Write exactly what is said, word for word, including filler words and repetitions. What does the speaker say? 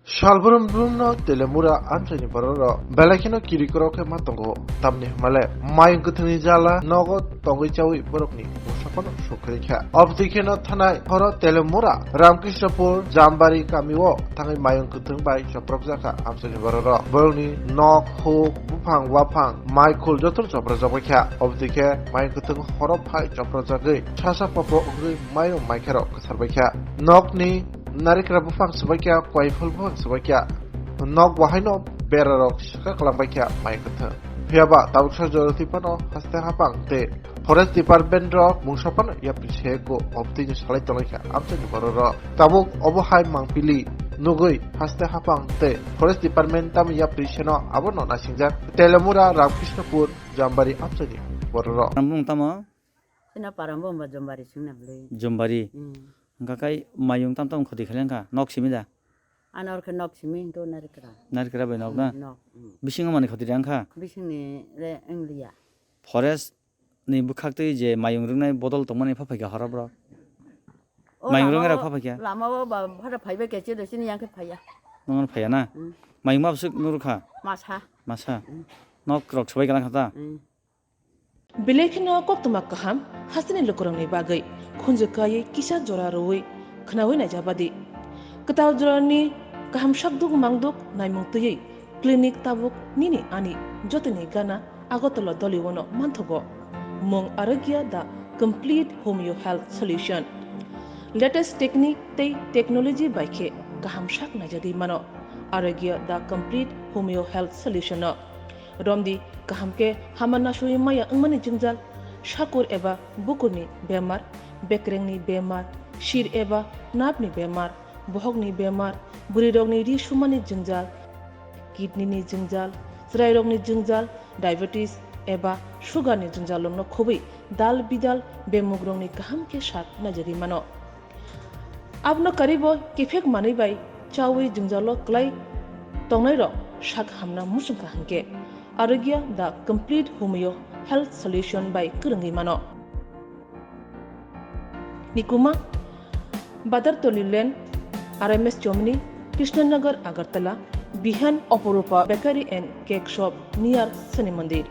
Salbrum brumno Telemura amchaini bororok belai kheno kirikorok khe ma tongo, tamni hwnmale mayung kwthwngni jala nogo tongwi chawi borokni mungsa phano sukharikha. Obwtwi kheno thanai horo Telemura Ramkrishnapur Jambari kamio thangwi mayung kwthwng bai chopropjakha amchaini bororok. Borokni nok, huk, buphang, waphang, maikhul jotono choprajak baikha. Obwtwi khe mayung kwthwng horo phai choprajagwi sasa popo wngwi mairum maikherok kwsar baikha. Nokni narikra buphang swbaikha, koiphol buphang swbaikha. Nok bahaino berarok swkak langbaikha mayung kwthwng. Phiyaba tabuksa joroti phano haste haphang tei Forest Department rok mungsa phano yapri seko obtwini salai tonglaikha amchaini bororok. Tabuk obo hai mangpili nugwi haste haphang tei Forest Department tamo yapri seno abono nasingjak Telemura Ramkrishnapur Jambari amchaini bororok. Ang bumung tamo? Chini parang bumba Jombari singna bwlwi. Jombari. Hmm. Hwnkha khe mayung tam tam khoti khailangkha, nok simi da? Ano orkhe nok simi hinto narikra. Narikra bai nok na? Hmm, nok, hmm. Bisingo mani khoti rang kha? Bisingni re wngliya. Forest ni bwkhak twi je mayung rwngnai bodol tongmani pha phaikha horo borok? O mayung rwngnai rok lama-o, pha phaikha? Lama-o ba phara phaibai khe chwdo chini yang khe phaiya. Nongno phaiya na? Hmm. Mayung ma bwswk nurukha? Masa. Masa? Hmm. Nok rok swbai gana kha ta? Hmm. Belai kheno koktwma kaham hasteni lukurokni bagwi khunju kaiwi kisa jora rwui khwnaui naijabadi. Kwtal jorani kaham sakduk mangduk naimung twiwi clinic tabuk nini ani jotoni gana Agartala Doliwono manthogo. Mung Arogya the complete homeo health solution. Latest technique tei technology bai khe kaham sak naijagwi mano Arogya the complete homeo health solution no. Romdi kaham khe hama nasui maya wngmani jwngjal, sakur eba bukurni bemar, bekrengni bemar, sir eba napni bemar, bohokni bemar, bwrwirokni ri sumani jwngjal, kidney ni jwngjal, chwrairokni jwngjal, diabetes eba sugar ni jwngjal rokno khobwi dal bidal bemugrokni kaham khe sak naijagwi mano. Abono karibo kiphek manwi bai chawi jwngjalo kwlai tongnairok sak hamna muchungkha hwnkhe Arogya the complete homeo health solution bai kwrwngwi mano. Nikuma, Badartoli Lane, R M S Chomni, Krishnanagar, Agartala, Bihan, Oporupa Bakery and Cake Shop near Shani Mandir.